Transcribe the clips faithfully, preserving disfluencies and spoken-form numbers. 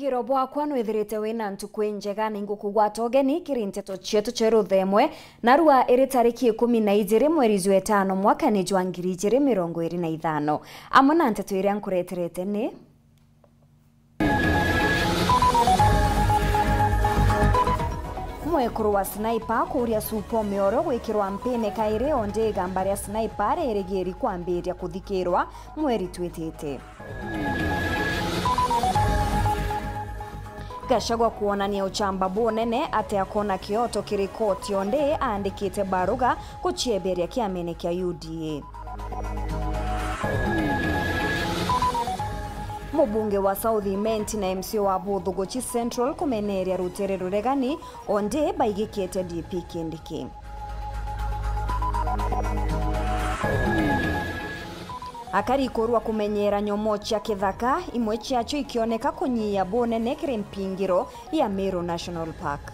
Wiro bwakwa nwithirite wina ntuku injega, na ingukugwata ugeni kiri nteto cietu cia ruthemwe, narua iri tariki ikumi na ijiri mweri jwa itano mwakani jwa ngiri ijiri mirongo iri na ithano. Amwe na nteto iria nkureterete ni: Mwekuru wa Sniper kuuria Supo Mioro gwikirwa mpine kairi, ondi igamba ria Sniper ririgiri kwambiria kuthikirwa mweri twitite. Gachagua kwonania uchamba bunene ati akona kioto kiri koti, ondi aandikite baruga gucieberia kiamene kia U D A. Mubunge wa South Imenti na M C A wa Buthuguchi Central kumeneria rutere ruregani, ondi baigikite D P Kindiki. Akari kurua kumenyera nyomo cia kithaka, imwe ciacio ikioneka kunyia bunene kiri mpingiro ya Meru National Park.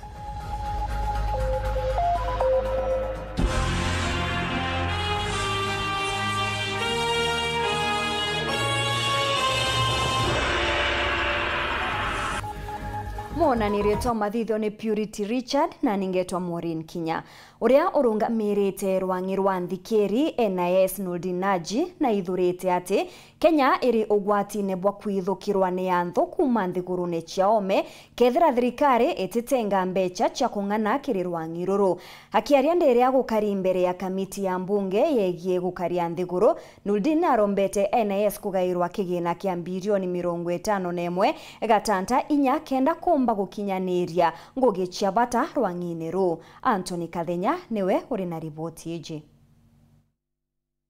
Mwonani ritwa mathitho ni Purity Richard, na ningetwa Maureen Kinya. Uria urungamirite rwang'i rwa nthikiri, N I S, Noordin Haji, naithurite ati Kenya iri ugwatine bwa kwithukirwa ni anthu kuuma nthigurune cia oome, kethira thirikari ititenga mbecha cia kung'ana kiri rwang'i ruru. Akiaria ndiri ya gukari mbere ya kamiti ya mbunge yegie gukaria nthiguru, Noordin arombete N I S kugairwa kigina kia mbirioni mirongo itano na imwe gatanta inya kenda kuumba gukinyaniria ngugi cia bata rwang'ini ruu. Anthony Kathenya niwe uri na riboti iji.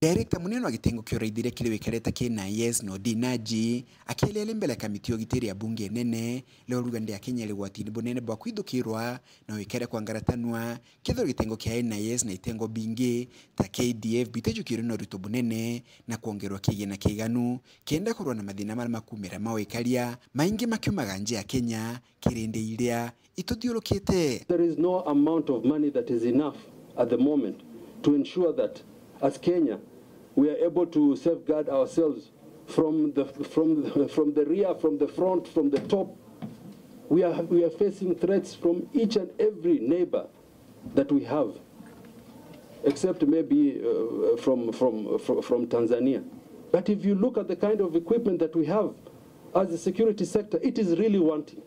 Director munene wa gitengo kia uraithiria kiri wikarite ki N I S, Noordin Haji, akiaria ari mbere ya kamiti ya ugitiri ya bunge nene, riria uruga ndi ya Kenya iri ugwatini bunene bwa kwithukirwa na wikare kwa ngaratanua, kethirwa gitengo kia N I S na itengo bingi ta K D F bitijukirwe na urito bunene na kwongerwa kigina kiganu, kenda kurwa na mathina maria makumira ma wikaria, maingi makiumaga nja ya Kenya, kiri ndi iria ituthiurukite. There is no amount of money that is enough at the moment to ensure that as Kenya, we are able to safeguard ourselves from the, from the, from the rear, from the front, from the top. We are, we are facing threats from each and every neighbor that we have, except maybe, uh, from, from, from, from Tanzania. But if you look at the kind of equipment that we have as the security sector, it is really wanting.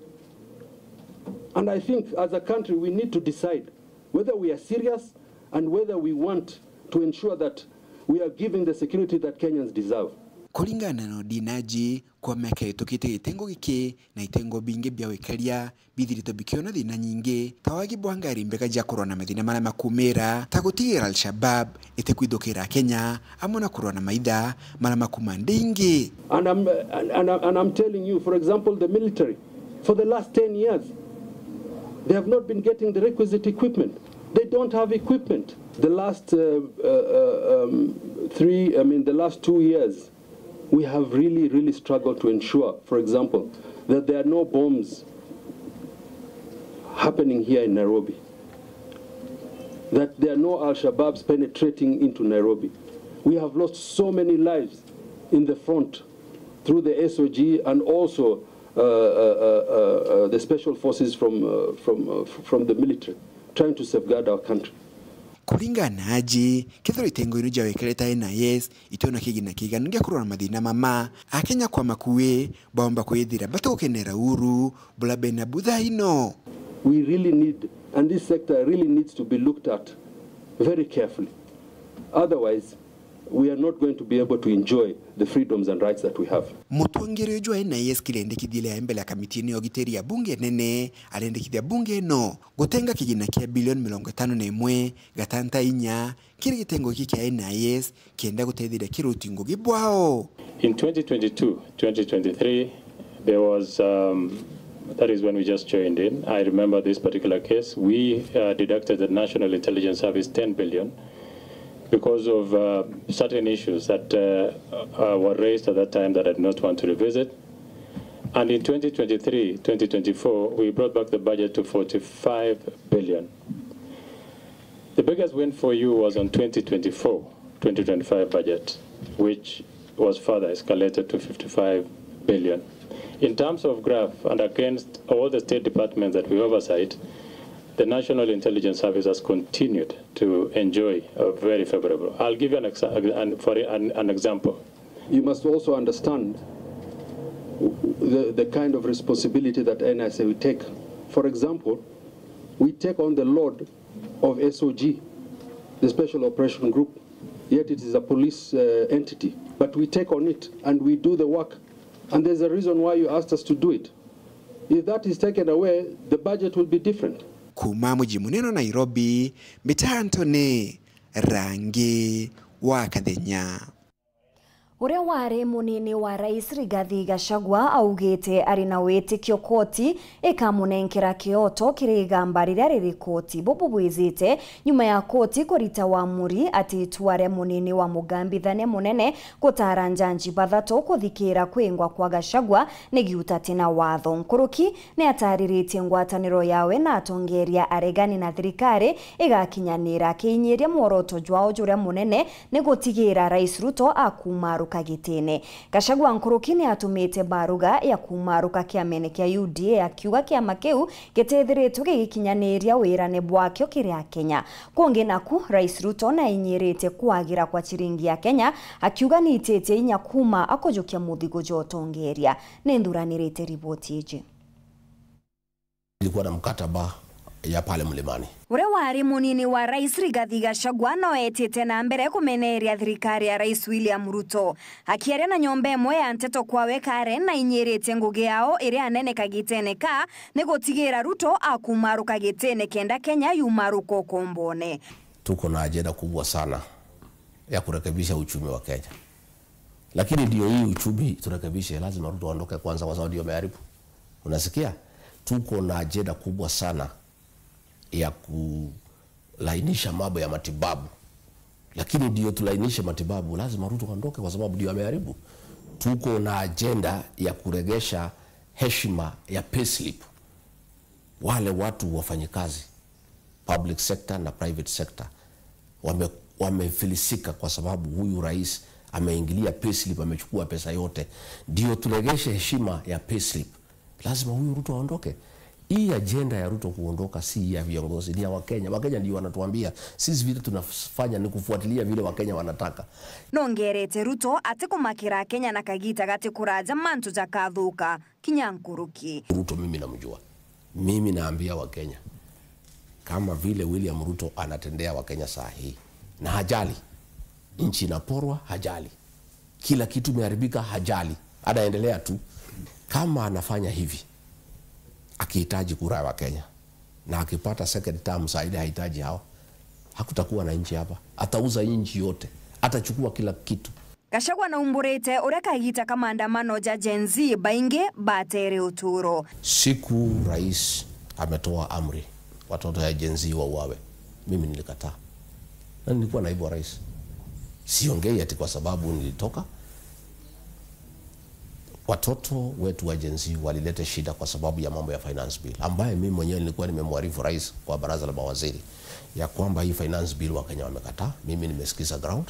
And I think as a country, we need to decide whether we are serious and whether we want to ensure that we are giving the security that Kenyans deserve. Kuringana na Noordin Haji, kwa miaka itukite gitengo giki na itengo bingi bia wikaria bithiritwe bikiona thina nyingi, ta wagi bwa ngari mbega cia kurwa na mathina maria makumira, ta gutigira Al-Shabab itikwithukira Kenya, amwe na kurwa na maitha maria makuma ndi ingi. And I'm, and, and, I'm- and I'm telling you, for example, the military, for the last ten years, they have not been getting the requisite equipment. They don't have equipment. The last, uh, uh, uh, um, three, I mean, the last two years, we have really, really struggled to ensure, for example, that there are no bombs happening here in Nairobi, that there are no Al-Shababs penetrating into Nairobi. We have lost so many lives in the front through the S O G and also, uh, uh, uh, uh, uh, the special forces from, uh, from, uh, from the military trying to safeguard our country. Kuringana na Haji, kethirwa itengo ino cia wikare ta N I S itiona kigina kiganu gia kurwa na mathina mama, Akenya kwa makui baumba kwithira batigukenera uhuru buria bena butha ino. We really need, and this sector really needs to be looked at very carefully. Otherwise, we are not going to be able to enjoy the freedoms and rights that we have. Mutongeri uju wa N I S kirendekithia ria mbere ya kamiti ino ya ugitiri ya bunge nene arendekithia bunge ino gutenga kigina kia bilioni mirongo itano na imwe gatanta inya kiri gitengo giki kia N I S kenda gutetheria kiruti ngugi bwao. In twenty twenty-two, twenty twenty-three, there was, um, that is when we just joined in. I remember this particular case. We, uh, deducted the National Intelligence Service ten billion because of, uh, certain issues that, uh, uh, were raised at that time that I do not want to revisit. And in twenty twenty-three, twenty twenty-four, we brought back the budget to forty-five billion. The biggest windfall was on twenty twenty-four, twenty twenty-five budget, which was further escalated to fifty-five billion. In terms of graft and against all the state departments that we oversight, the National Intelligence Service has continued to enjoy a very favorable. I'll give you an, exa- an, for an, an example. You must also understand the, the kind of responsibility that N S A will take. For example, we take on the load of S O G, the Special Operation Group, yet it is a police uh, entity. But we take on it and we do the work. And there's a reason why you asked us to do it. If that is taken away, the budget will be different. Kuma muji munene wa Nairobi, mitanto ni Rangi wa Kathenya. Uria wari munini wa rais Rigathi Gachagua augite ari na witikio koti ikamunenkera kioto kiri igamba riria riri koti. Bubu bwijite nyuma ya koti kurita wamuri ati itua ria munini wa mugambithania munene gutara njanji bathatu kuthikira kwingwa kwa Gachagua ni giuta ti na watho. Nkuruki ni atariritie ngwataniro yawe na atongeria aregani na thirikari igakinyanira, akiinyiria mworoto jwao juria munene ni gutigira Rais Ruto akumaruka gitine. Gachagua nkuruki ni atumite baruga ya kumaruka kiamene kia U D A, akiuga kiama kiu gitithiritwe gigikinyaniria wirane bwakio kiri Akenya. Kungi naku, Rais Ruto ni ainyirite kwagira kwa ciringi ya Kenya, akiuga ni ititie inya kuma akujukia muthigo jwa utongeria. Ni nthuranirite riboti iji. Ilikuwa na mkataba ya pale Mlimani. Uria wari munini wa Rais Rigathi Gachagua no etite na mbere kumeneria thirikari ya Rais William Ruto. Akiaria na nyomba imwe ya nteto kwawe Karen, na ainyiritie ngugi yao iria anene kagitene ka ni gutigira Ruto akumaruka gitine kenda Kenya yumaruka ukombone. Tuko na ajenda kubwa sana ya kurekebisha uchumi wa Kenya. Lakini ndio hii uchumi turekebishe, lazima Ruto aondoke kwanza, kwa sababu ndio ameharibu. Unasikia? Tuko na ajenda kubwa sana ya kulainisha mambo ya matibabu. Lakini ndio tulainishe matibabu, lazima Ruto aondoke kwa sababu ndio ameharibu. Tuko na ajenda ya kuregesha heshima ya payslip. Wale watu wafanyikazi, public sector na private sector, wame-, wamefilisika kwa sababu huyu rais ameingilia payslip, amechukua pesa yote. Ndio turegeshe heshima ya payslip, lazima huyu Ruto aondoke. Hii ajenda ya Ruto kuondoka si ya viongozi, ni ya Wakenya. Wakenya ndio wanatuambia, sisi vile tunafanya ni kufuatilia vile Wakenya wanataka. Nongerete Ruto atikumakira Kenya na kagita gatikuraja mantu jakathuka kinya nkuruki. Ruto mimi namjua. Mimi naambia Wakenya, kama vile William Ruto anatendea Wakenya saa hii, na hajali. Nchi inaporwa, hajali. Kila kitu imeharibika, hajali. Anaendelea tu. Kama anafanya hivi, akihitaji kura ya Wakenya, na akipata second term saa ile hahitaji hao, hakutakuwa na nchi hapa. Atauza nchi yote. Atachukua kila kitu. Gachagua naumburite uria kagita ka maandamano ja Gen Z baingi batere uturo. Siku rais ametoa amri watoto ya Gen Z wauawe, mimi nilikataa. Na nilikuwa naibu wa rais. Siongei ati kwa sababu nilitoka. Watoto wetu wa Gen Z walileta shida kwa sababu ya mambo ya finance bill, ambaye mimi mwenyewe nilikuwa nimemwarifu rais kwa baraza la mawaziri ya kwamba hii finance bill Wakenya wamekataa. Mimi nimesikiza ground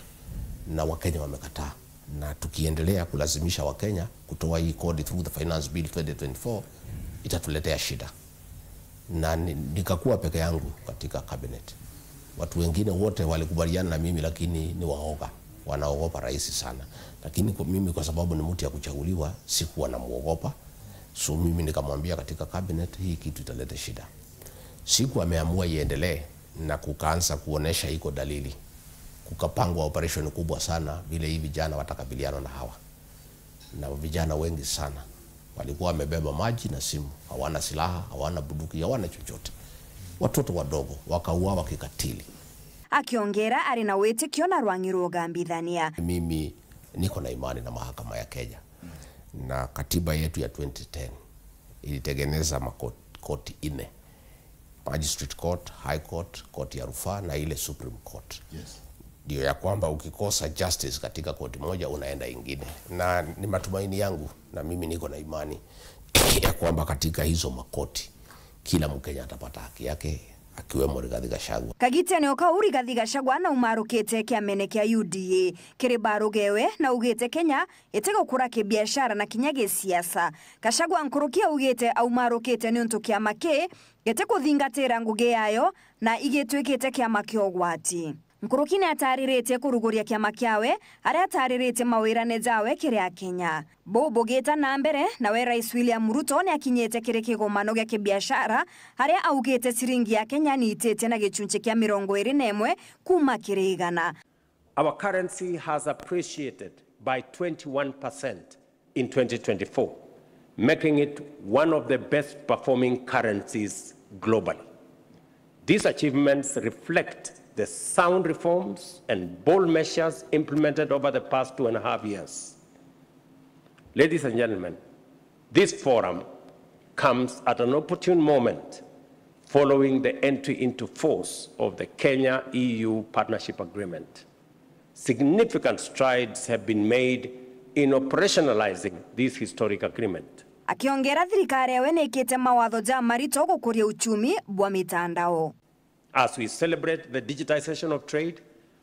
na Wakenya wamekataa, na tukiendelea kulazimisha Wakenya kutoa hii kodi through the finance bill twenty twenty-four, itatuletea shida. Na ni-, nikakuwa peke yangu katika cabinet. Watu wengine wote walikubaliana na mimi, lakini ni waoga, wanaogopa rais sana. Lakini kwa mimi, kwa sababu ni mtu ya kuchaguliwa, sikuwa namuogopa. So mimi nikamwambia katika cabinet, hii kitu italeta shida. Siku ameamua iendelee na kukaanza kuonesha iko dalili, kukapangwa operation kubwa sana vile hii vijana watakabiliana na hawa. Na vijana wengi sana walikuwa wamebeba maji na simu, hawana silaha, hawana bunduki, hawana chochote. Watoto wadogo wakauawa kikatili. Akiongera ari na witikio na rwang'i rwa ugambithania. Mimi niko na imani na mahakama ya Kenya na katiba yetu ya twenty ten ilitengeneza makoti, koti nne: Magistrate Court, High Court, Court ya Rufaa na ile Supreme Court. Yes. Ndio ya kwamba ukikosa justice katika koti moja, unaenda ingine. Na ni matumaini yangu, na mimi niko na imani ya kwamba katika hizo makoti, kila Mkenya atapata haki yake, akiwemo Rigathi Gachagua. Kagitene o kau, Rigathi Gachagua naumarukite kiamene kia U D A kiri barugewe na augite Kenya itigukura kibiashara na kinya gisiasa. Gachagua nkuruki augite aumarukite niuntu kiama kii gitikuthingatira ngugi yayo na igituikite kiama kia ugwati. Nkuruki ni atariritie kuruguria kiama kiawe, aria atariritie mawirane jawe kiri Akenya. Buu bugita na mbere, nawe Rais William Ruto ni akinyite kiri kigomano gia kibiashara, aria augite ciringi ya Kenya ni ititie na gichunchi kia mirongo iri na imwe kuuma kiri igana. Our currency has appreciated by twenty-one percent in twenty twenty-four, making it one of the best performing currencies globally. These achievements reflect the sound reforms and bold measures implemented over the past two and a half years. Ladies and gentlemen, this forum comes at an opportune moment following the entry into force of the Kenya E U Partnership Agreement. Significant strides have been made in operationalizing this historic agreement. Akiongera, thirikari yawe ni ikite mawatho ja marito gukuria uchumi bwa mitandao. As we celebrate the digitization of trade,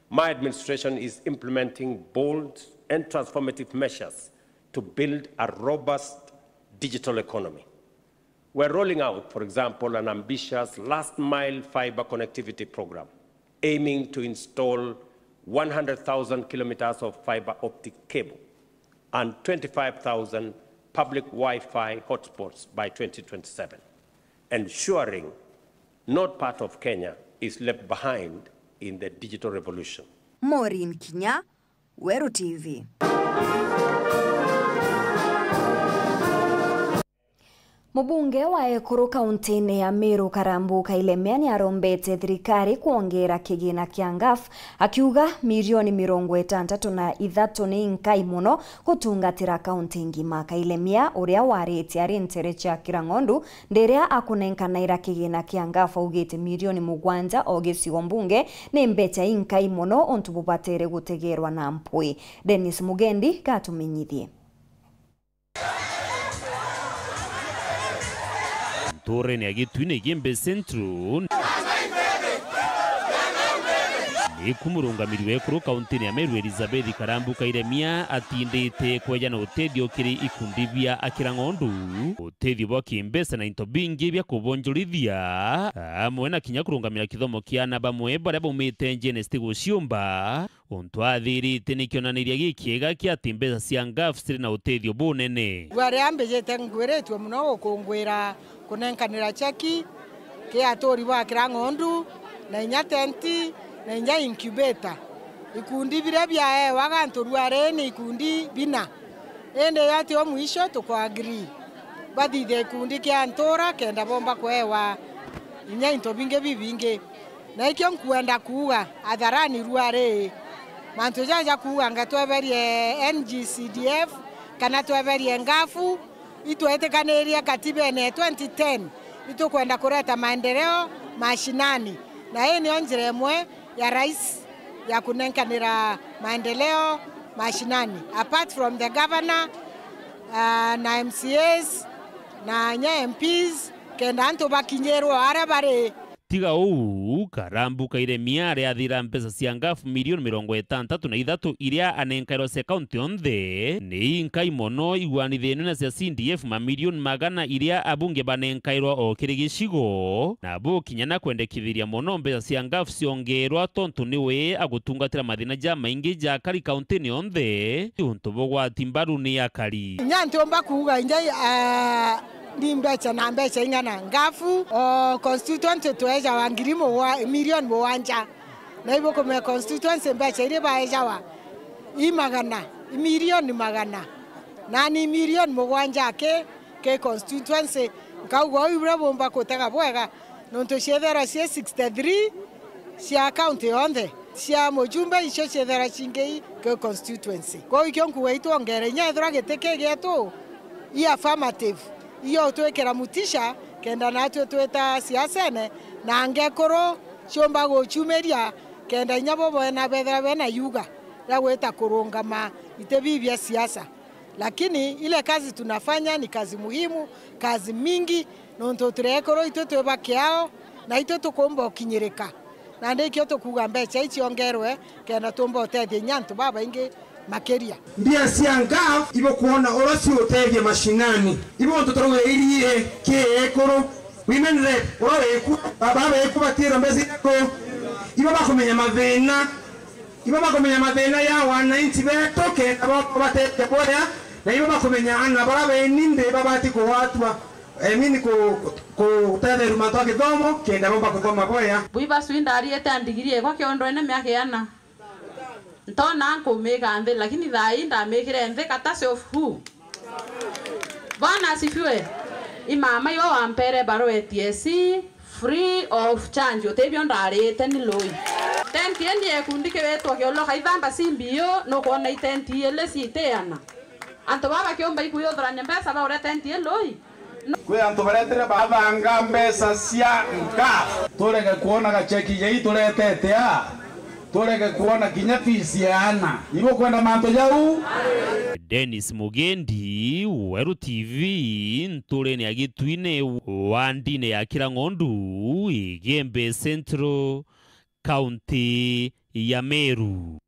my administration is implementing bold and transformative measures to build a robust digital economy. We're rolling out, for example, an ambitious last mile fiber connectivity program aiming to install one hundred thousand kilometers of fiber optic cable and twenty-five thousand public Wi-Fi hotspots by twenty twenty-seven, ensuring no part of Kenya is left behind in the digital revolution. Maureen Kinya, Weru T V. Mubunge wa ekuru kauntine ya Meru, Karambu Kailemia, niarombete thirikari kwongera kigina kia ngaf, akiuga mirioni mirongo itantatu na ithatu ni inkai mono gutungatira kaunti ngima. Kailemia, uria waritie ari ntere cia Kirang'ondu, ndiria akunenkanaira kigina kia ngaf, augite mirioni mugwanja o gicigo mbunge ni mbecha inkai mono untu bubatere gutegerwa na mpwi. Dennis Mugendi gatumenyithie. Nturene ya Gitui na Igembe Central, niku murungamiri wa ekuru kauntine ya Meru Elizabeth Karambu Kairemia atindite kweja na utethio kiri ikundi bia akira ng'ondu, utethio bwa kimbeca na into bingi bia kubonjorithia, amwe na kinya kurungamira kithomo kia ana bamwe baria baumite njene citiguciumba. Untu athirite ni kionaniria gikiega kia ati mbeca cia ngaf ciri na utethio bunene. Rua riria mbijite ngwiritue mono gukungwira kunenkanira cheki ki aturi ba Kirang'ondu, na inya tenti, na inya incubator. Ikundi biria biaewaga antu rua riri ni ikundi bina. Indi yo ti o mwisho tukwagiri bathithia ikundi kia ntura kenda bomba kuewa inya into bingi bibingi. Na ikio nkwenda kuuga atharani rua riri, mantu jaja kuuga anga tweberie N G C D F kana tweberie ngafu, itwetikanirie katibene ya twenty ten, itukwenda kureta maendeleo mashinani, na ii nio njira imwe ya rais ya kunenkanira maendeleo mashinani. Apart from the governor, ah, na M C As, na inya M Ps, kenda antu bakinyirwa aria bari. Tiga uu, Karambu Kairemia ariathira mbeca cia ngafu milioni mirongo itantatu na ithatu iria anenkairwa cia kaunti yonthe, ni inkai mono igwanithienwe na cia C D F mamilioni magana iria abunge banenkairwa o kiri gicigo, na bukinya na kwendekithiria mono mbeca cia ngafu ciongerwa, tontu niwe agutungatira mathina jamaingi ja akari kauntini yonthe, untu bugwati mbaru ni akari. Inya ntiumba kuuga inya, ah, ni mbeca na mbeca ing'ana. Ngafu, o constituency twejawa ngiri mugwa-, milioni mugwanja. Na ibukumenya constituency mbeca iria baejawa i magana, i milioni magana. Na ni milioni mugwanja ki, ki constituency. Nkauga uu iburia bumba kutega bwega, nontu cietherwa cie sixty three cia county yonthe, cia mujumbe icio cietherwa cingi ki constituency. Kwou ikio nkuga itwongere inya ethirwa giti ki gietu, i affirmative, iyo utwikira mutisha, kenda natwe twita siasene, na ngekuru ciumba gucumiria, kenda inya bo bwena bethira bena yuga ria gwita kurungama iti bibi bia siasa. Lakini ile kazi tunafanya ni kazi muhimu, kazi mingi, nontu turekuru itwe twi ba kiao, Na itwe tukumba ukinyirika, na nikio tukuuga mbeca iciongerwe kenda tumba utethia inya antu babaingi makiria. Mbia cia ngaf ibukwona uria ciutethia mashinani. Ibo untu turauga irie ki ekuru, women rep, uria wiku, baba beku batira mbeca iriku. Ibo bakumenya mathina, ibo bakumenya mathina ya wananchi betu kenda bo batethia boya, na ibo bakumenya ana bara beni ndi babati kugwatwa, I mean, ku, ku, kutetherua mantu a githomo kenda bomba kuthoma boya. Bwi bacu indariete a ndigiri igwa kiondwene miaka iana. Ntona nkumiga nthi, lakini thaa ii ndamikire nthi, courtesy of who? Bwana asifiwe. I mama iwe wampere barua ya T S C free of charge, utibio ndarite ni lui. Tenti ii ni ikundi kiwitwa Kioloka Ithamba C B O, nukwona itenti ili citiana. Antu baba bakiumba ikwiyuthurania mbeca baure tenti ii lui. Kwi antu baretire bathanga mbeca cia ngaf. Turege kwona gacheki jai turetete a. Turege kwona kinya fees ya ana. Ibukwenda mantu jau? Dennis Mugendi, Weru T V, nturene ya Gitwine, wandine ya Kirang'ondu, Igembe Central, kaunti ya Meru.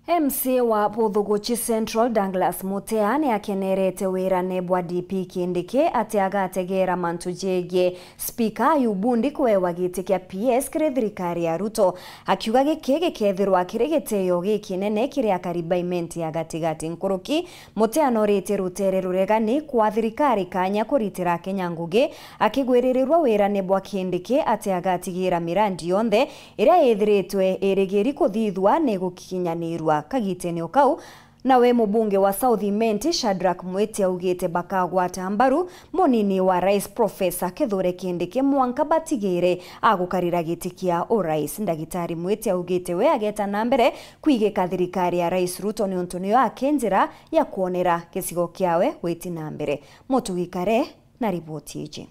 M C A wa Buthuguchi Central, Douglas Mutea, ni akenerete wirane bwa D P Kindiki ati agategera mantu jegie Spika Ayubu Ndi kuewa giti kia P S kiri thirikari ya Ruto, akiuga giki gikethirwa kiri gitio gikinene kiri akari ba Imenti ya gatigati. Nkuruki, Mutea noritie rutere ruregani kwa thirikari kanya kuritira Akenya ngugi, akigwiririrua wirane bwa Kindiki ati agatigira mirandi yonthe iria ithiritwe irigiri kuthithua ni gukinyanirua kagitene o kau. Nawe mubunge wa South Imenti, Shadrack Mwiti, augite bakagwata mbaru munini wa rais, Professor Kithure Kindiki, mwanka batigire agukarira giti kia urais. Ndagitari Mwiti augite we ageta na mbere kwigika thirikari ya Rais Ruto niuntu niyo ake njira ya kwonera gicigo kiawe gwiti na mbere. Mutugi Kare na riboti iji.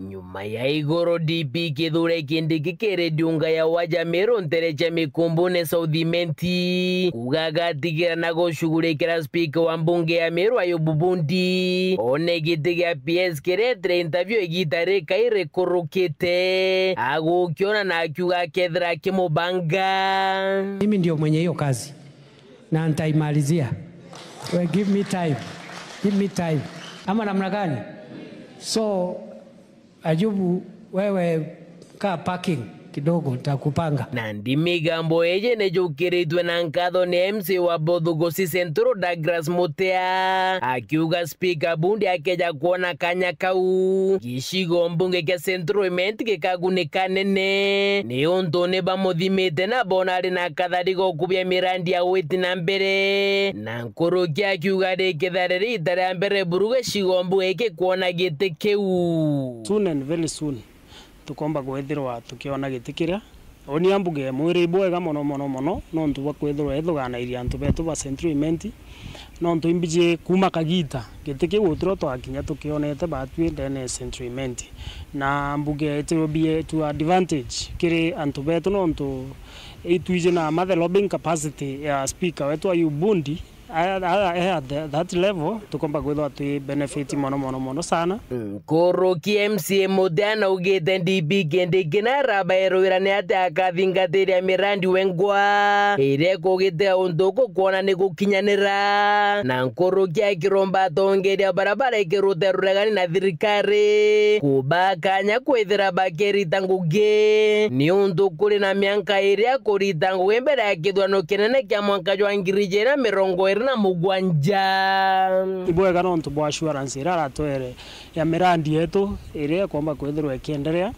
Nyuma ya igoro D P Kithure Kindiki kiri ndiunga ya Waja Meru ntere cia Mikumbune South Imenti, kuuga agatigira na gucugurikira spika wa mbunge ya Meru Ayubu Bundi, one giti gia P S kiretire interview igita rikai rikurukite, agukiona na akiuga akethira akimubanga. Mimi ndio mwenye hiyo kazi. Na ntaimalizia. We give me time. Give me time. Ama namna gani? So, Ayubu, wewe kaa parking kidogo, nitakupanga. Nandi migambo iji nijukiritwe na nkatho ni M C A wa Buthuguchi Central, Douglas Mutea, akiuga spika Bundi akeja kwona kanya kau, gicigo mbunge kia Central Imenti gikagunika nene, niuntu ni bamuthimite na bona ari na kathari ga ukubia mirandi ya gwiti na mbere, na nkuruki akiuga rikithare riita ria mbere buru gicigo mbunge gikwona giti kiu. Soon and very soon, tukomba kwithirwa tukiona giti kiria. Uni a mbuge mwiri ibwega mono, mono, mono, nontu bwa kwithirwa ithuganairia antu betu ba Central Imenti, nontu imbiji kuuma kagita giti kiu utiro twakinya tukionete batwi ndene ya Central Imenti. Na mbuge it will be to advantage kiri antu betu, nontu itwiji na ma the lobbying capacity ya speaker wetu Ayubu Bundi, Aya, aya, aya, at the, that level, tukomba kwithwa twi benefit mono, mono, mono sana. Nkuruki M C A Mutea naugite D P Kindiki narabaerwira ni atia akathingatiria mirandi wengwa iria ikugitira untu ukukwona ni gukinyanira. Na nkuruki akiromba atongeria baria barekirute ruregani na thirikari kuba kanya kwithira bakirita ngugi, niuntu kuri na mianka iria kurita ngugi mbere ya kithurano kinene kia mwanka jwa ngiri ijiri na mirongo iri na mugwanja. Ibwega nontu bwa assurance iria aratwere ya mirandi yetu iria ikomba kwithirwa ikienderea,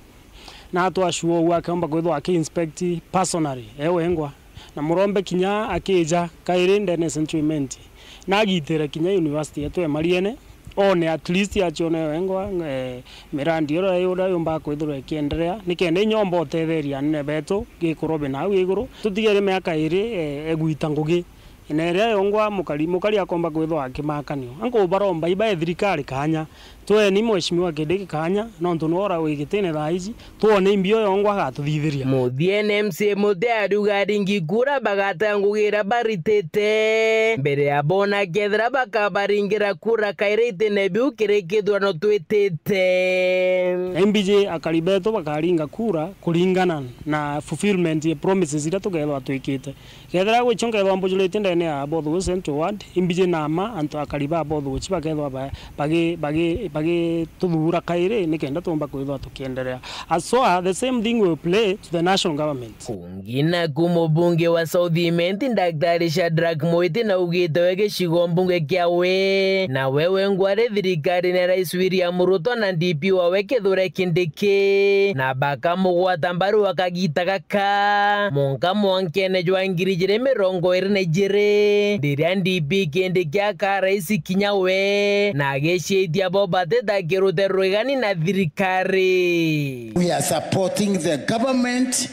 na atwa assure uu akomba kwithirwa aki inspect personally e wengwa, na murombe kinya akija kairi ndene ya Central Imenti, na agitire kinya university yetu ya Mariene, one at least acione wengwa, eh, mirandi iria, uria yumbaga kwithirwa ikienderea, nikenda inyomba utetheria anene betu gikurubi nau iguru. Tutigere miaka iri, eh, egwita ngugi Na iria yongwa mukari, mukari akomba kwithwa akimakanio. Ankubaromba ibae thirikari kanya. Tueni Mheshimiwa Kindiki kanya, nontu nwe ura wi gitine thaa iji, twone imbio yongwa agatuthithiria. Muthiene M C A Mutea ariuga aringi kura bagata ngugi iria baritite, mbere ya bona kethira bakabaringira kura kairi itine biu kiri kithurano twitite. Na imbiji akari betu bakaringa kura kuringana na fulfillment ya promises iria tukethwa twikite. Kethira gwicio nkethwa mbujurite ndene ya Aboth Central Ward, imbiji na mma antu akari ba Aboth bakethwa ba-, bagi-, bagi-, bagituthuura kairi nikenda tuumba kwithwa tukienderea. Aswa, the same thing will play to the national government. Kungi naku mubunge wa South Imenti, Daktari Shadrack Mwiti naugite we gicigo mbunge kiawe, na we wengwa ari thirikari na Rais William Ruto na D P wawe Kithure Kindiki, na bakamugwata mbaru akagita gaka. Ka munka mwankene jwa ngiri ijiri mirongo iri na ijiri, riria D P Kindiki aka rais kinya we, na agiciitia bo batita kirute rwigani na thirikari. We are supporting the government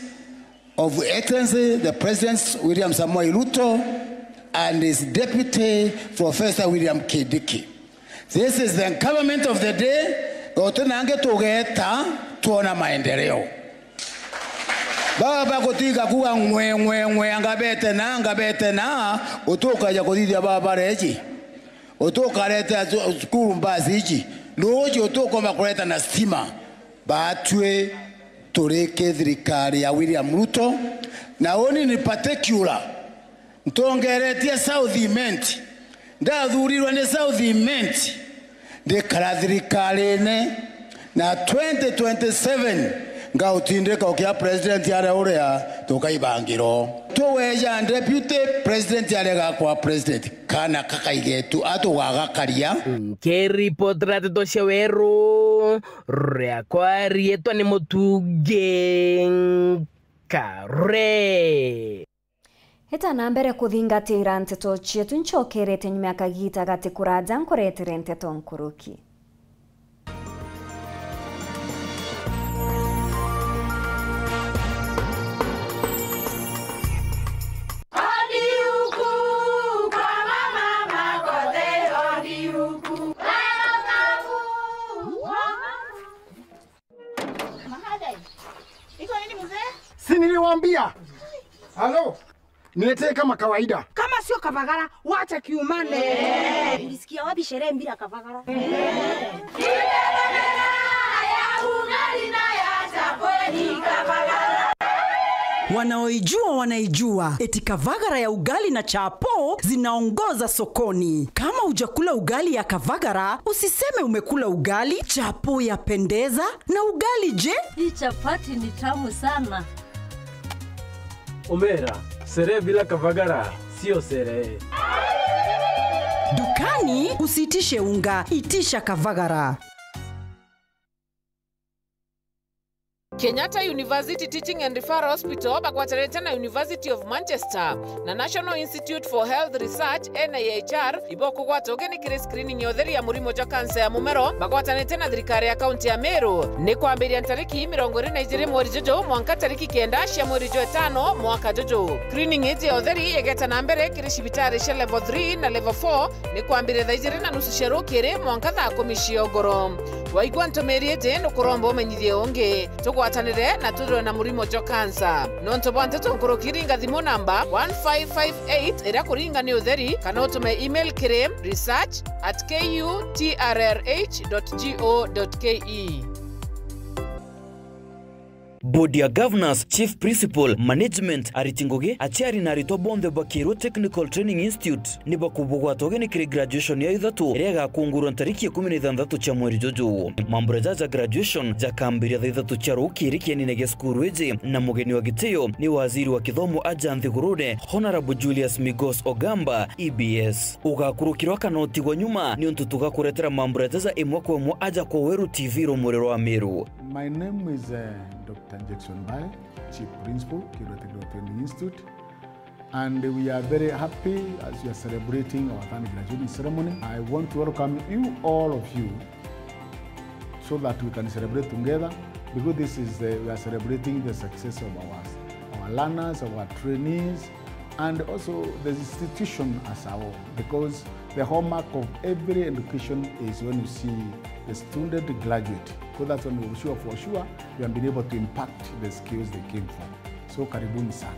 of Excellency the President William Samoei Ruto and his deputy Professor William Kindiki. This is the government of the day, guti nangi tugeta twona maendeleo. Baba gutiga kuga ng'we, ng'we, ng'we, anga bete na, anga bete na, utukaja kuthithia baba reji. Utukareta zu-, school bus iji. Nuji utukoma kureta na stima. Batwi turiki thirikari ya William Ruto. Na uni in particular, ntongeretie South Imenti. Ndathurirwe ni South Imenti, ndikara thirikarine, na twenty twenty-seven ngautindika ukia president aria uria tukaibangirwo. Tuweja deputy president aria gakwa president, kana kakaigetu atugagakaria. Nkiripotera nteto cia weru, riakwa riitwa ni Mutugi Kare. Ita na mbere kuthingatira nteto cietu, ncokerete nyuma ya kagita gati kuraja nkuretere nteto nkuruki. Mahadai. Iko nini mzee? Si niliwaambia? Halo? Niletee kama kawaida. Kama sio kavagara, wacha kiumane. Ulisikia wapi sherehe bila kavagara? Wanaoijua wanaijua, eti kavagara ya ugali na chapo zinaongoza sokoni. Kama hujakula ugali ya kavagara, usiseme umekula ugali. Chapo yapendeza, na ugali je? Hii chapati ni tamu sana. Omera, sherehe bila kavagara sio sherehe. Dukani usiitishe unga, itisha kavagara. Kenyatta University Teaching and Referral Hospital bagwatanite na University of Manchester na National Institute for Health Research, N I H R, ibokugwata ugeni kiri screening ya utheri ya murimo jwa kansa ya mumero, bagwatanite na thirikari ya kaunti ya Meru. Ni kwambiria ntariki mirongo iri na ijiri mweri juju mwanka tariki kenda cia mweri jwa itano mwaka juju. Screening iji ya utheri igeta na mbere kiri cibitari cia level three na level four, ni kwambiria thaa ijiri na nusu cia rukiri mwanka thaa kumi cia ugoro. Waigua ntumiri iji, nukuromba umenyithie ungi. Tugwatanire na twithirwe na murimo jwa kansa. Nontu bwa nteto nkuruki, ringa thimu namba one five five eight, iria kuringa ni utheri, kana utume email kiri research at K U T R R H dot G O dot K E. Bodi ya Governors, Chief Principal, Management, ariti ngugi, aciari na aritwa bonthe ba Kiiru Technical Training Institute ni bakubugwata ugeni kiri graduation ya ithatu iria igakungurwa ntariki ikumi na ithanthatu cia mweri juju. Mambura jaja graduation jakambiria thaa ithatu cia rukiri kienine gia cukuru iji, na mugeni wa gitio ni waziri wa kithomo aja nthigurune, Honorable Julius Migos Ogamba, E B S. Ugakurukirwa kana utigwa nyuma, niuntu tugakuretera mambura jaja imwe kwa imwe aja kwa Weru T V rumuri rwa Meru. My name is, uh, Doctor Jackson Bae, Chief Principal, Kiiru Technical Training Institute, and we are very happy as we are celebrating our third graduation ceremony. I want to welcome you, all of you, so that we can celebrate together, because this is the, we are celebrating the success of our, our learners, our trainees, And also the institution as a whole, because the hallmark of every education is when you see the student graduate. So that's when we sure, for sure, we have been able to impact the skills they came from. So karibuni sana.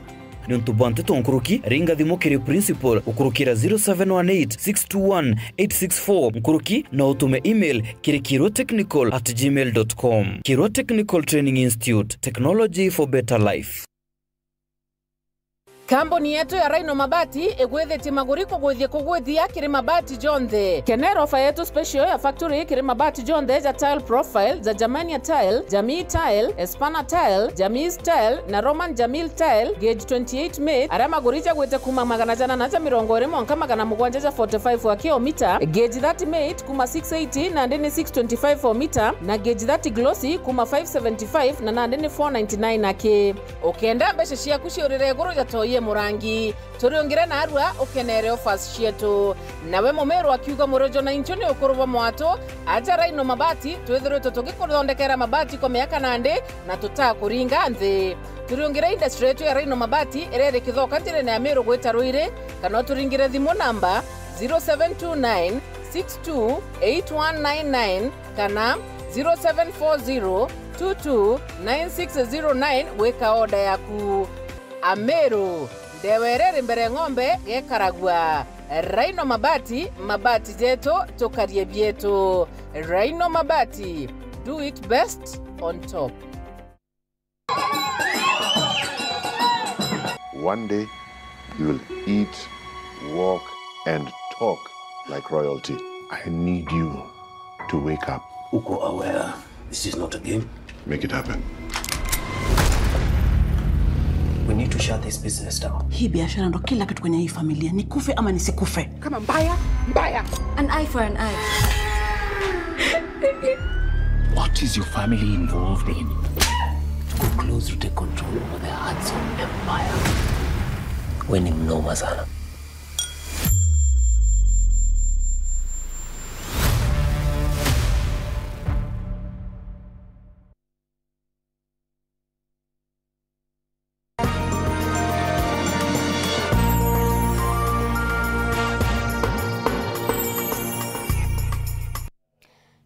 Niuntu bwa nteto nkuruki, ringa thimu kiri principal ukurukira zero seven one eight six two one eight six four nkuruki, na utume email kiri kirwa technical at gmail dot com. Kirwa Technical Training Institute, technology for better life. Kambuni yetu ya Rhino Mabati igwithitie maguri kugwithia kugwithia kiri mabati jonthe. Kenera ofa yetu special ya factory kiri mabati jonthe ja tile profile, ja Germania tile, Jamii tile, Espana tile, Jamii tile na Roman Jamil tile, gauge twenty-eight mate, aria maguri jagwite kuma magana janana ja mirongo iri mwanka magana mugwanja ja forty-five wa kilomita, gauge thirty mate kuma six eighty nandi ni six twenty-five o mita, na gauge thirty glossy kuma five seventy-five na nandi ni four ninety-nine aki. Ukenda mbeca ciaku ciurire iguru ja toi e murangi, turiungire narua ukenere offers cietu. Nawe Mumiru akiuga, murojo na inchu ni ukuru bwa mwatu, aja Rhino Mabati, twithiritwe tugikuthondekera mabati kwa miaka nandi na tutakuringa nthi. Turiungire industry yetu ya Rhino Mabati iria iri Kithoka njirene ya Miru gwita Ruiri, kana uturingire thimu namba zero seven two nine six two eight one nine nine kana zero seven four zero two two nine six zero nine gwika order yaku. Ameru, ndewa iria iri mbere ng'ombe gekaragua. Rhino Mabati, mabati jetu, tukarie bietu. Rhino Mabati, do it best on top. One day, you will eat, walk, and talk like royalty. I need you to wake up. Uko aware this is not a game? Make it happen. We need to shut this business down. Hii biashara ndo kila kitu kwenye hii familia. Nikufe ama nisikufe. Kama mbaya, mbaya. An eye for an eye. What is your family involved in? Tuko close to take control over the hearts of empire. We ni mnoma sana.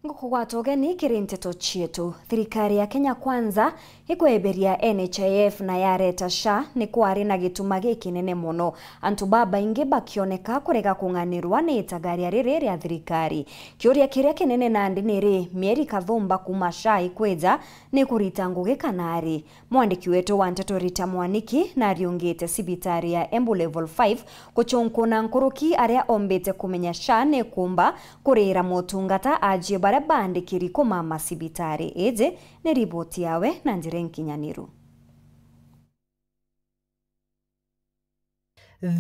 Ngukugwata ugeni kiri nteto cietu. Thirikari ya Kenya Kwanza ikweberia N H I F na yareta SHA ni kwari na gituma gikinene mono, antu babaingi bakioneka kurega kung'anirwa ni itagaria riri ria thirikari. Kiuria kiria kinene nandi ni ri, mieri kathumba kuma SHA ikwija, ni kurita ngugi kana ari? Mwandiki wetu wa nteto Rita Mwaniki nariungite cibitari ya Embu Level five guchunkuna nkuruki aria ombite kumenya SHA ni kumba kuriira motungata ajie baria baandikiri kumama cibitari. Iji ni riboti yawe na njira inkinyaniru.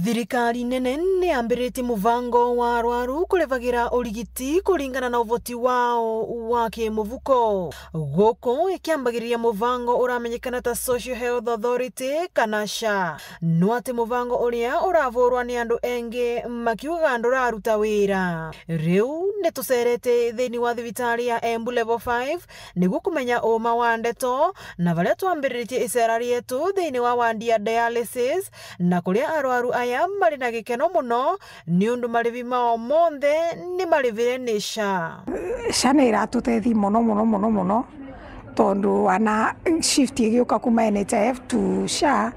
Thirikari nene ni yambiritie muvango wa arwaru kurivagira urigiti kuringana na uvoti wao wa kimuvuko. Guku ikiambagiriria muvango uramenyekana ta Social Health Authority kana SHA. No ati muvango uria uravurwa ni andu engi makiugaga nduraruta wira. Riu ni tucerete thiini wa thibitari ya Embu Level five niguo kumenya uma wa ndeto, na baria twambiriritie icera rietu thiini wa wandi ya dialysis, na kuria arwaru aya mari na gikeno mono niundu marivi mao monthe ni marivire ni SHA. SHA ni iratutethia mono, mono, mono, mono, tondu wana shift igiuka kuma N H I F to SHA,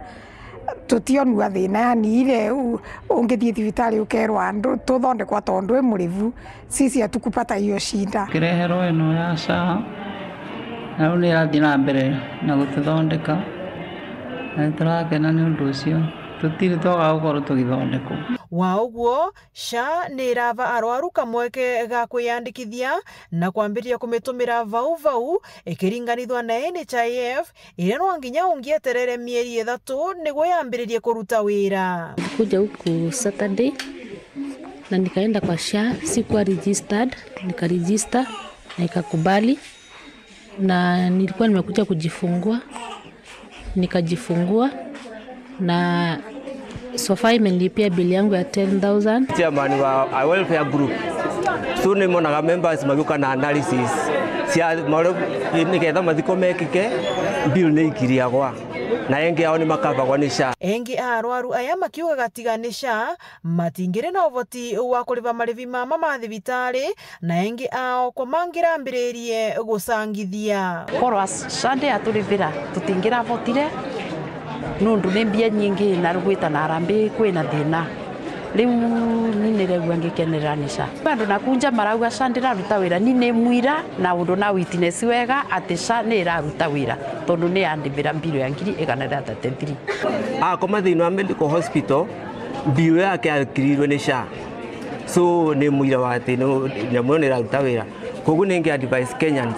tutionua thina, yani, ile u-, ungithii thibitari ukerwa ndu-, tuthondekwa tondu wi murivu, sisi hatukupata hiyo shida. Kireherwo ino ya SHA, na riu ni irathii na mbere na gututhondeka, na ni turakena ni undu ucio, tutiri twaga gukorwo tugithondekwo. Wa uguo, SHA ni irava arwaru kamweke ga kwiyandikithia na kwambiriria kumitumira vau vau ikiringanithwa na N H I F, iria no nginya ungieterere mieri ithatu niguo yambiririe kuruta wira. Nilikuja huku Saturday na nikaenda kwa SHA, sikuwa registered, nikaregister na ikakubali, na nilikuwa nimekuja kujifungua, nikajifungua, na so far imenilipia bili yangu ya ten thousand. Chairman wa a welfare group. So nimonaga members magiuka na analysis cia maria, nigetha mathiko mekike, bill ni ikiriagwa. Na engi ao ni makavagwa ni SHA. Engi a arwaru aya makiugaga tiga ni SHA, matingiri na uvoti wa kuriva marivi mama ma thibitari, na engi ao kwa mangirambiririe gucangithia. Korwa SHA ndiaturivira, tutingiravotire nundu ni mbia nyingi na rugwita na arambi kwina thina. Riu ni niregua ngikenerera ni SHA. Andu nakunja marauga SHA ndiraruta wira, ni ni mwira na undu na witness wega ati SHA ni iraruta wira, tondu ni yandivira mbiro ya ngiri igana ria thirty-three. Akoma thiini wa medical hospital, bill yake yakirirwe ni SHA. So ni mwira wa ati ni nyamu iyo ni iraruta wira. Koguo ni ngi advise Kenyans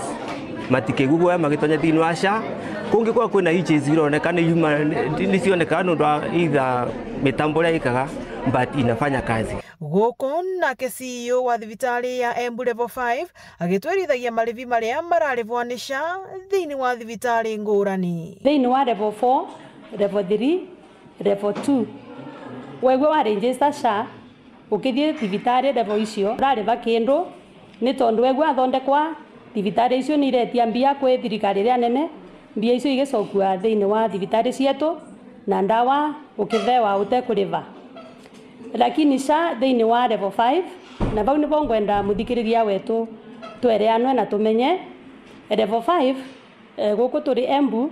matikeigua guoya magitonya thiini wa SHA. Kungikorwa kwina hitches ironeka ni yuma, ni cionekaga nundu wa either mitambo iria ikaga, but inafanya kazi. Guku nake C E O wa thibitari ya Embu Level five agitwirithagia marivi maria mararivwa ni SHA thiini wa thibitari ngurani. Thiini wa Level four, Level three, Level two, wegua wa register SHA, ukithii thibitari level icio urariva kindu, ni tondu wegua athondekwa, thibitari icio ni iretia mbia kwi thirikari iria nene, mbia icio igicokua thiini wa thibitari cietu, na ndawa ukithewa utekuriva. Lakini SHA thiini wa level five, na vau nivo ngwenda muthikiriria wetu twereanwe na tumenye, level five, eh, guku turi Embu,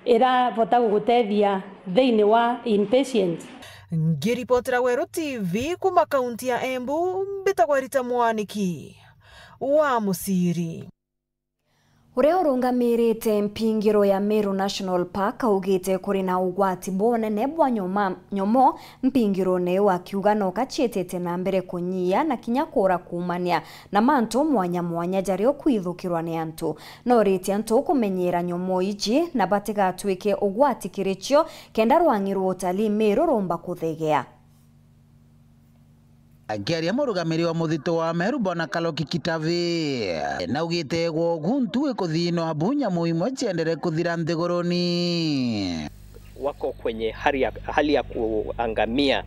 iravota gugutethia thiini wa inpatient. Ngiripotera Weru T V kuma kaunti ya Embu, mbitagwa Rita Mwaniki wa Muciri. Uria urungamirite mpingiro ya Meru National Park augite kuri na ugwati bunene bwa nyoma, nyomo mpingirone iu, akiuga noka ciitite na mbere kunyia na kinya kuura kuumania na mantu mwanya mwanya jaria ukwithukirwa ni antu. Noritie antu kumenyera nyomo iji na batigatwike ugwati kiri cio, kenda rwang'i rwa utalii Meru rumba kuthegea. Akiaria murugamiri wa muthito wa Meru Bwana Kaloki Kitavi, naugite gwogu ntu ikuthina abu nyamu imwe ciendere kuthira nthiguruni. Wako kwenye hali ya, hali ya kuangamia,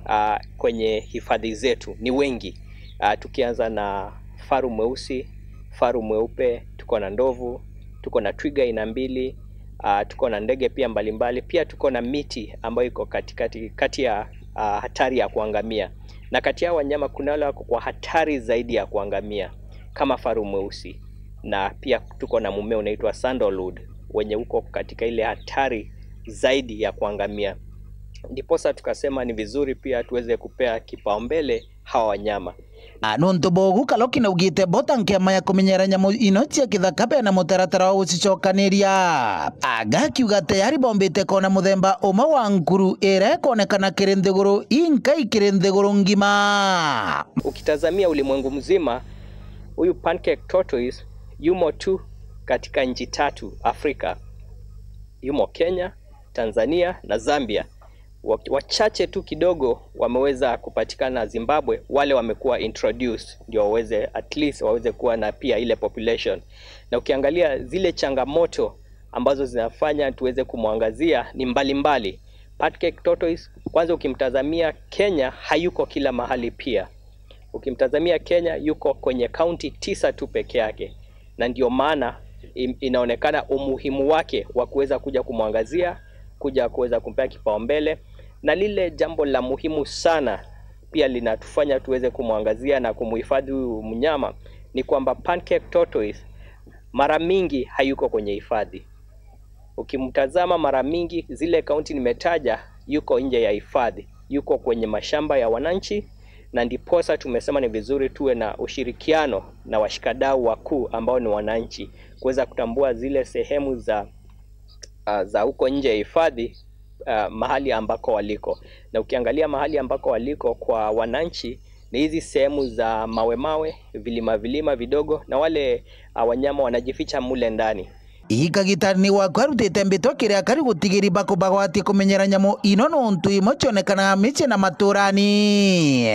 ah, kwenye hifadhi zetu ni wengi. Ah, tukianza na faru mweusi, faru mweupe, tuko na ndovu, tuko na twiga aina mbili, ah, tuko na ndege pia mbalimbali. Pia tuko na miti ambayo iko katikati, kati ya, ah, hatari ya kuangamia. Na kati ya wanyama kuna wale wako kwa hatari zaidi ya kuangamia, kama faru mweusi. Na pia tuko na mmea unaitwa sandalwood, wenye uko katika ile hatari zaidi ya kuangamia. Ndiposa tukasema ni vizuri pia tuweze kupea kipaumbele hawa wanyama. A, nuntu bogu, Kaloki naugite bo ta nkema ya kumenyera nyamu ino cia kithaka bena mutaratara wa gucicokaniria. Aga akiuga tayari bombite kona muthemba umwe wa nkuru iria ikonekana kiri nthiguru inkai kiri nthiguru ngima. Ukitazamia ulimwengu mzima, huyu pancake tortoise yumo tu katika nchi tatu Afrika. Yumo Kenya, Tanzania na Zambia. Wa-, wachache tu kidogo wameweza kupatikana Zimbabwe, wale wamekuwa introduced ndio waweze, at least waweze kuwa na pia ile population. Na ukiangalia zile changamoto ambazo zinafanya tuweze kumwangazia ni mbalimbali. Pancake tortoise, kwanza ukimtazamia Kenya, hayuko kila mahali pia. Ukimtazamia Kenya, yuko kwenye kaunti tisa tu peke yake, na ndio maana im-, inaonekana umuhimu wake wa kuweza kuja kumwangazia, kuja kuweza kumpea kipaumbele. Na lile jambo la muhimu sana pia linatufanya tuweze kumwangazia na kumhifadhi huyu mnyama ni kwamba pancake tortoise mara mingi hayuko kwenye hifadhi. Ukimtazama mara mingi, zile kaunti nimetaja, yuko nje ya hifadhi, yuko kwenye mashamba ya wananchi, na ndiposa tumesema ni vizuri tuwe na ushirikiano na washikadau wakuu ambao ni wananchi, kuweza kutambua zile sehemu za, ah, za huko nje ya hifadhi, ah, mahali ambako waliko. Na ukiangalia mahali ambako waliko kwa wananchi, ni hizi sehemu za mawe mawe, vilima vilima vidogo, na wale, ah, wanyama wanajificha mule ndani. Ikagitani wakwa arutite mbitwa kiri akari gutigiri bakubagwatia kumenyera nyamu ino nontu imwe cionekanaga micii na maturani.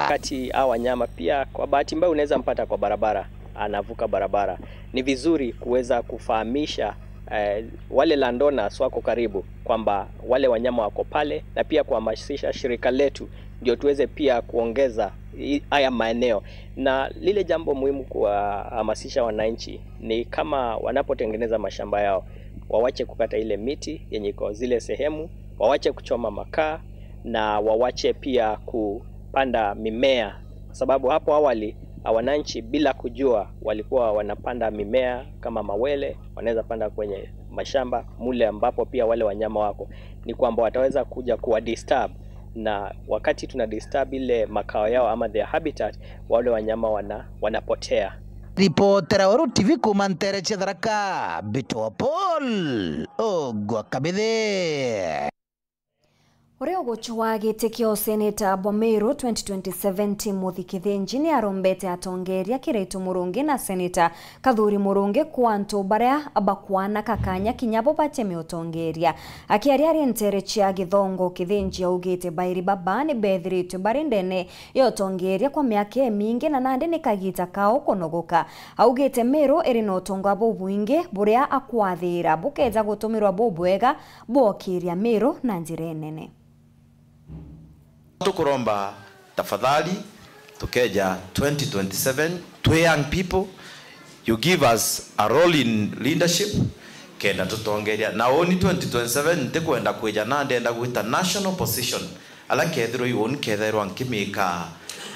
Wakati hawa wanyama pia, kwa bahati mbaya, unaweza mpata kwa barabara, anavuka barabara. Ni vizuri kuweza kufahamisha, eh, wale landowners wako karibu kwamba wale wanyama wako pale, na pia kuhamasisha shirika letu ndio tuweze pia kuongeza i-, haya maeneo. Na lile jambo muhimu kuwahamasisha wananchi ni kama wanapotengeneza mashamba yao, wawache kukata ile miti yenye iko zile sehemu, wawache kuchoma makaa na wawache pia kupanda mimea, kwa sababu hapo awali, ah, wananchi bila kujua walikuwa wanapanda mimea kama mawele, wanaweza panda kwenye mashamba mule ambapo pia wale wanyama wako, ni kwamba wataweza kuja kuwa disturb, na wakati tuna disturb ile makao yao ama their habitat, wale wanyama wana, wanapotea. Ripotera Weru T V kuuma nteere cia Tharaka, Mbito wa Paul Ogwa Kabithe. Uria ugucwa giti kia useneta bwa Meru twenty twenty-seven, Timothy Kithinji, ni arombete atongeria Kiraitu Murungi na seneta Kathuri Murungi kwa antu baria bakwana kakanya kinya bo bateme utongeria. Akiaria ari nteere cia Githongo, Kithinji augite bairi baba ni bethiritwe bari ndene ya utongeria kwa miaka imingi na nandi ni kagiita kao kunogoka. Augite Meru iri na utonga bubwingi buria akwathira bukeja gutumirwa bubwega bwokiria Meru na njira inene. Tukuromba tafadhali, tukeja twenty twenty-seven, twi young people, you give us a role in leadership, kenda tutongeria. Na uni twenty twenty-seven ntikwenda kwija na ndenda gwita national position, ala kethirwa iuni kethairwa nkimika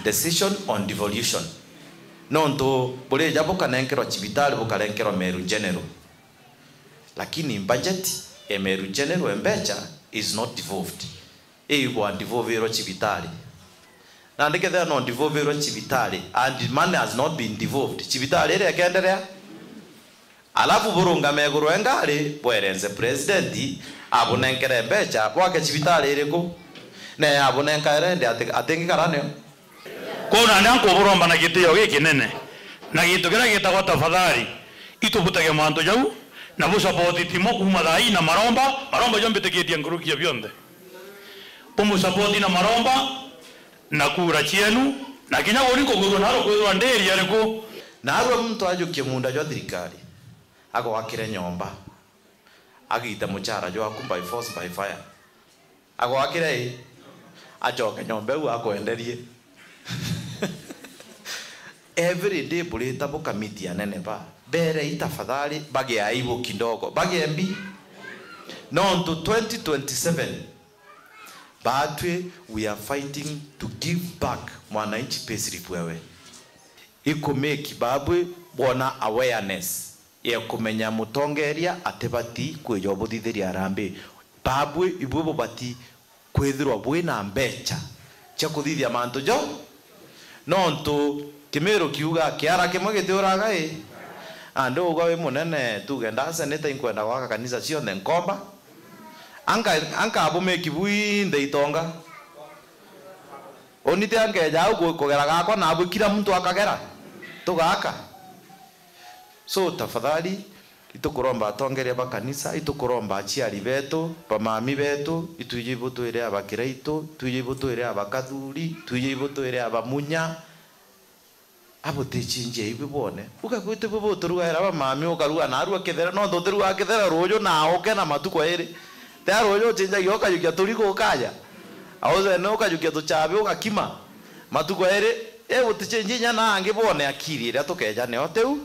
decision on devolution. Nontu burija bukanenkerwa cibitari, bukarenkerwa Meru General. Lakini budget ya Meru General mbecha is not devolved. Igwa devolvirwa cibitari. Nandi kethira no devolvirwa cibitari and money has not been devolved, cibitari iria ikenderea. Alafu burungame iguru e ngari, bwerenze president abunenkere mbecha bwake cibitari iriku? Ne abunenka irende ati-, atingikara nio? Kwou nandi nkuburomba na gitio gikinene, na gintu kiria gitagwa tafadhali, itubutage mantu jau, na busapoti Timo kuuma thaa ii na maromba, maromba jau mbitikitie nkuruki ya bionthe. Bumusapoti na maromba, na kura cienu, na kinya uni nkugurua naro kwithirwa ndi area riku. Narua muntu ajukie munda jwa thirikari, agwakire nyomba, agite muchara jwaku by force, by fire. Agwakire i, acoke nyomba iu akwenderie. Every day burita bukamiti anene ba. Mbere i tafadhali, bage aibu kidogo. Bage mbi. Nontu twenty twenty-seven, batwi, we are fighting to give back mwananchi payslip ewe. Ikumake babwi bwona awareness ya kumenya mutongeria atibati kwija ubuthithiria harambee. Babwi ibwi bubati kwithirwa bwina mbecha cia kuthithia mantu jo. Nontu Kimiru kiuga, "Kiara kimwe gitiuraga i." Andi ugwa wi munene, tuge nda seneta, inkwenda gwaka kanisa cionthe nkomba. Anka, anka bumake bwinthe itonga. Uni ti ankeja au ku-, kugera gakwa, nabwi kila muntu akagera, tugaka. So, tafadhali, itukuromba atongeria ba kanisa, itukuromba aciari betu, bamami betu, itwiji ibutwire aba Kiraitu, itwiji ibutwire aba Kathuri, itwiji ibutwire aba Munya. Abuticinjia ibi bwone. Ukagwite bwe buturugaira bamami, ukaruga narua kithera, no ntuturuga kithera ruju na uke na matuko eri. Te ruju ucinjagia ukajukia turigu ukaja. Auze no ukajukia tuchabi ugakima. Matuko eri, e buticinjia inya na angi bwone akiri iria tukeja nio tiu.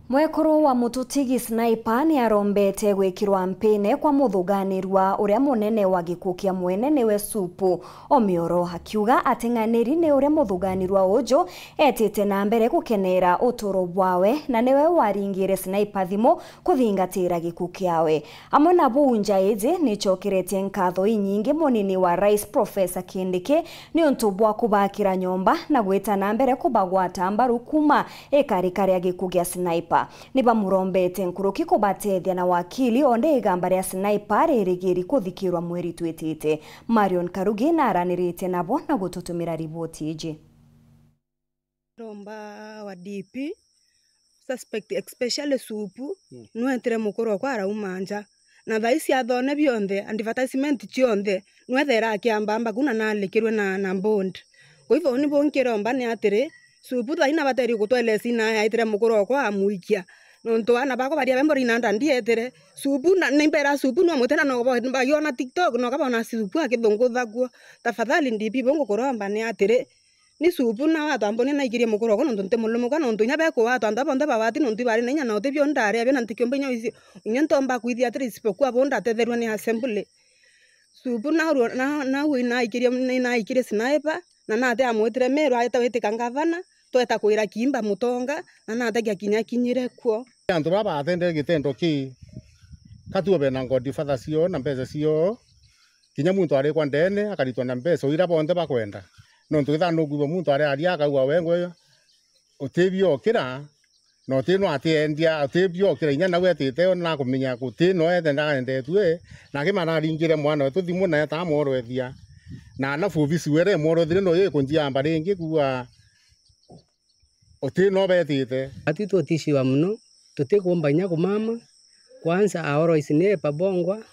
Mwekuru wa Mututigi Sniper ni arombete gwikirwa mpine kwa muthuganirwa uria munene wa gikuo kia mwene niwe Supu Omioro, akiuga ateng'aniri ni uria muthuganirwa uju etite na mbere gukenera uturo bwawe na niwe waringire Sniper thimu kuthingatira gikuo kiawe. Amwe na buu, nja iji nicokeretie nkatho inyingi munini wa Rais Professor Kindiki niuntu bwa kubakira nyomba na gwita na mbere kubagwata mbaru kuma ikarika ria gikuo gia Sniper. Nibamurombete nkuruki kubatethia na wakili, onde igamba ria Sniper ririgiri kuthikirwa mweri twitite. Marion Karugi naranirite nabo na gututumira riboti iji. Romba wa D P, suspect especially Supu, mm, nwetire mukuru okwa arauma nja. Na thaa ici athone bionthe, advertisement cionthe, nwethera akiamba amba kuna nalikirwe na, na bond. Kwa hivyo ni bunkiromba ni atiri, Supu thaa ina bateri gutwelesi na aitire mukuru okwa amuikia. Nontu ana bakwa baria bembo rina nda ndietire. Supu na, nimbera Supu no mutena no bo-, bayona TikTok no kabona Supu akithungutha kuo. Tafadhali D P bungukuromba ni atiri, Ni supu na watwamboni naikirie mukuru okwa nontu nti mulumuka, nontu inya bekuwatwa antu bonthe babati nontu ibari na inya na utibio ndari abio na ntikiumba inya wisi, inya ntomba kwithia atiri isipokuwa bo ndatetherua ni assembly. Supu naurua, na, nau inaikirie, inaikirie sniper, na nate amwitire Meru aeta witika ngavana, tweta kwira Kiimba Mutonga, na nate giakinya kinyire kuo. Antu baba batendere gitendo ki, ka tuo bena godfather cio na mbeca cio, kinya muntu arikwa ndene akaritwa na mbeca o ira bonthe bakwenda. Nontu ithano kwigua muntu ariaria akauga wengwe utibiokira, na uti no atiendia, utibiokira inya nau etite, na kumenya guti no ete ndaendetue, na kimana aringire mwana wetu thimu na eta amworwethia. Na alafu ofisi were imworwethire no ikunjia amba ringi kuuga uti no betite. Atwi tutishiwa muno, tutikumba inya kumama. Kwanza aoroi sniper bongwa,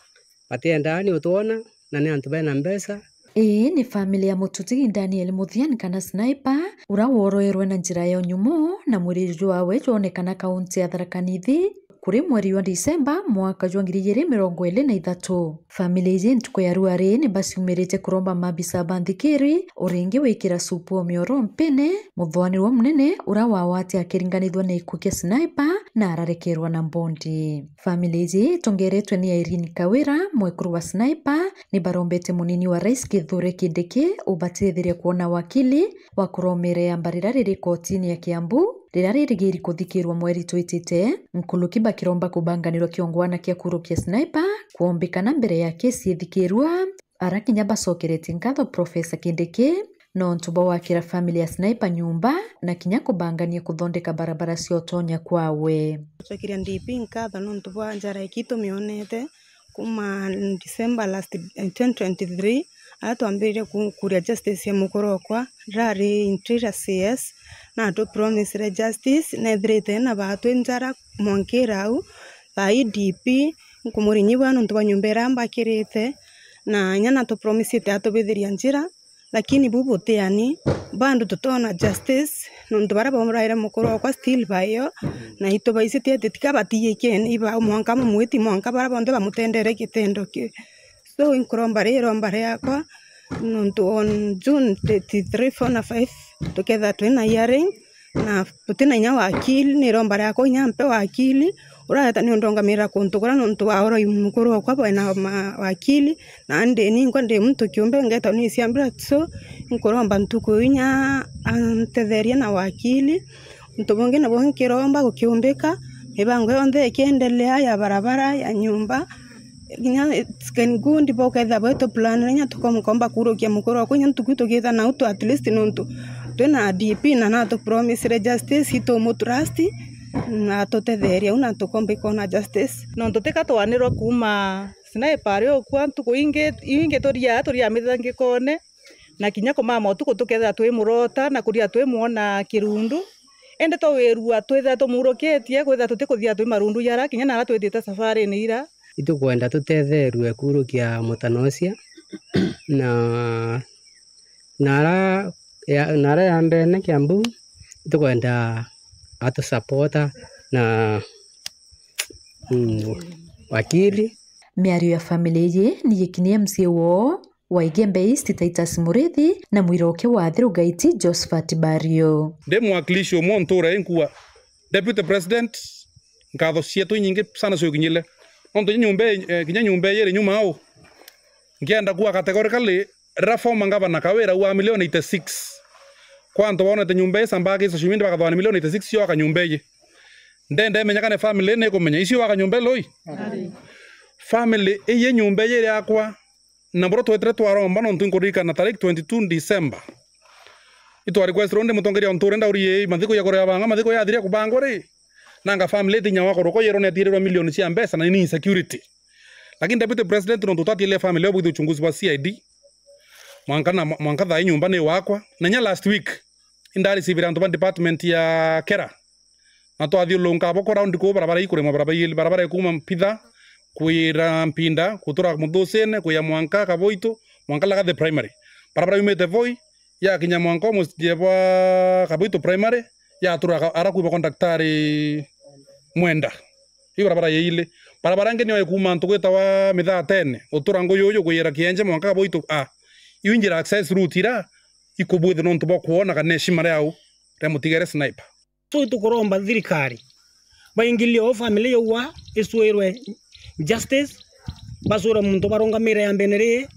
batiendaa ni utwona, na ni antu bena mbeca. Ii ni family ya mututigi Daniel Muthiani kana Sniper, ura woroerwe na njira ya unyumu, na mwiri jwawe jwonekana kaunti ya Tharaka Nithi kuri mweri jwa Disemba mwaka jwa ngiri igiri mirongo iri na ithatu. Family iji ntuku ya ruari ni baciumirite kuromba mabisa ba nthikiri uringi wikira supu o mioro mpine, muthwanirwa munene ura wawati akiringanithwa na ikuu kia Sniper na ararekerwa na mbondi. Family iji itongeretwe ni Irene Kawira, mwekuru wa Sniper, ni barombete munini wa rais Kithure Kindiki ubatetheria kwona wakili wa kuromera iamba riria riri kotini ya Kiambu, riria ririgiri kuthikirwa mweri twitite, nkuruki bakiromba kubanganirwa kiongwana kia kurukia Sniper kwombikana mbere ya kesi ithikirua. Ara kinya bacokeretie nkatho Professor Kindiki nontu bwa gwakira family ya Sniper nyumba na kinya kubangania kuthondeka barabara cia utonya kwawe. Gucokeria D P nkatho nontu bwa njara iki tumionete kuma December last, eh, twenty twenty-three, aria twambiririe ku-, kuria justice ya mukuru okwa, rari interior C S, na atu promisire justice, nethirite na batwi njara mwankira au, thaa ii D P, nkumurinyibwa nontu bwa nyumba iria mbakirite, na inya natu promisite atubithiria njira, lakini bu butiani, bado tutona justice, nontu baria bauraire mukuru okwa still baio, na itubaicitie ati tika batiikene ibao mwanka mumwiti mwanka baria bonthe bamutendere gitendo kiu. So, inkuromba ri iromba riakwa, nontu on June thirty-three, four na five, tukethirwa twina hearing, na tutina inya wakili, ni iromba riakwa inya mpe wakili, urareta ni undongamirira kuntu kuria nontu wa oro mukuru okwa bwena ma-, wakili, na ndi ningwa ndi muntu kiumbe ngeta ni ciambira, so, nkuromba ntuku inya antetherie na wakili. Untu bungi nabwo nkiromba gukiumbika, mibango yonthe ikiendelea ya barabara, ya nyumba, kinya it's can good bukethira bwetu plan inya tukomba kurukia mukuru okwa inya ntuku tukitha nau tu at least nontu twina D P na natu promisire justice, itumutrust na atutetheria au na tukomba ikona justice. Nontu tika twanirwa kuuma sniper ari ukua ntuku ingi, iu ingi turiaa, turiaa mithangikone, na kinya kumama utuku tukethira twimurota na kuria twimwona kirundu. Indi twawirua twithira tumurukitie, kwithira tutikuthia twi marundu jara, kinya nara twitite safarine ira. Itukwenda tutetherue kurukia mutanocia, na, na ara ya, na ara ya mbene Kiambu, itukwenda atusapota na, mm, wakili. Miario ya family iji ni yikini M C A woo wa Igembe East Titus Murithi na mwiroke wa Athiru Gaiti Josephat Bario. Ndi mwakilishi umwe ntura inkua Deputy President, nkatho cietu inyingi sana ciukinyile. Nontu inya nyumba ii, eh, kinya nyumba ii iri nyuma au. Nkienda kuwa categorically, riria former governor Kawira auaga milioni eighty-six. Kwa antu bonete nyumba ii, sambaa kisa cumindi bakathwana milioni eighty-six cio aka nyumba ii. Ndenda imenyekane family ii nikumenya. Icio aka nyumba ii loi? Family ii nyumba ii iri yakwa. Na buru twetire twaromba nontu nkuririkana tariki twenty-two December. Itwa request ro ndi mutongeria o nture ndauri ii, mathiko ya kuria banga, mathiko yathiria kubangwa ri, nanga family itinya wa kuruka yero ni atirirwa milioni cia mbeca na ni insecurity. Lakini Deputy President nontu twatiile family obwithia uchunguzi bwa C I D, mwanka na, mwanka thaa ii nyumba ni wakwa. Na inya last week, indarecivire antu ba department ya kera. Na twathiurunka abo ku round kuu barabara ikuremwa, barabara iili, barabara ikuma Mpitha, kwira Mpinda, gutura Muthusine, kwija mwanka Kaboito, mwanka Lagathe Primary. Barabara yumite Voi, yakinya mwanka o mustie bwa Kaboito Primary, yatura ka-, ara kuiba kwa Daktari Mwenda. Iu barabara yaili. Barabara ingi niyo ikuma antu gwitawa Mithatene, gutura Nguyuyu, kwira Kienje, mwanka Kaboito A. Iu injira access route ira, ikubwithia nontu bwa kwonaga na heshima riau ria mutigere Sniper. So itukuromba thirikari baingilie o family yaua icwirwe justice, bacwirwe muntu barungamire ya mbene ri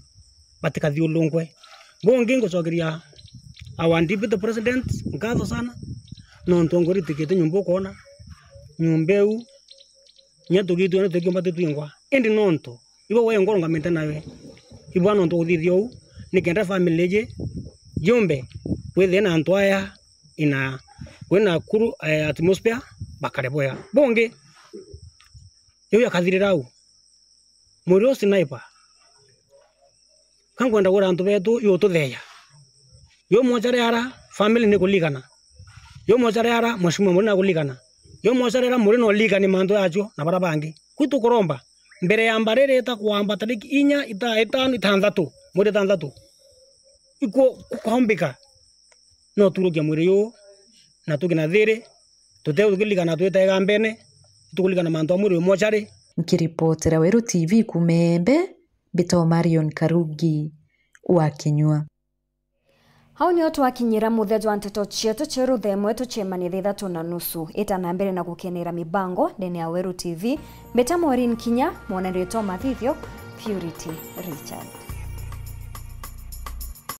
batikathiulungwe. Bungi ngucokeria our deputy president nkatho sana nontu nguritikite nyumba ukona nyumba iu nya tugitwe ni tukiumba tutwingwa indi nontu ibo we ngurungamite nawe ibwa nontu uthithia uu nikenda family iji yumbe withie na antu aya ina kwina kuru eh, atmosphere bakare bwega. Bungi iu yakathirira au mwiri u Sniper kankwenda kwira antu betu iututheya yo mochari ara family ni kuligana yo mochari ara mheshimiwa muri na kuligana yo mochari ara muri no ligani mantu yacho na bara bangi kwitu kuromba mbere ya mbari rita kwamba tariki inya ita itano itanthatu mwiri tanthatu iku kukombika no turukia mwiri yu na tukina thiri tutegukiligana twitega mbene tukuligana mantu a mwiri wi mochari. Nkiripotera Weru T V kuuma Embe, mbitagwa Marion Karugi wa Kinyua. Hau nio twakinyira muthia jwa nteto cietu cia ruthemwe tuciemanie thaa ithatu na nusu. Ita na mbere na gukenera mibango ndene ya Weru T V. Mbeta Maureen Kinya, mwonere ritwa mathithio, Purity Richard.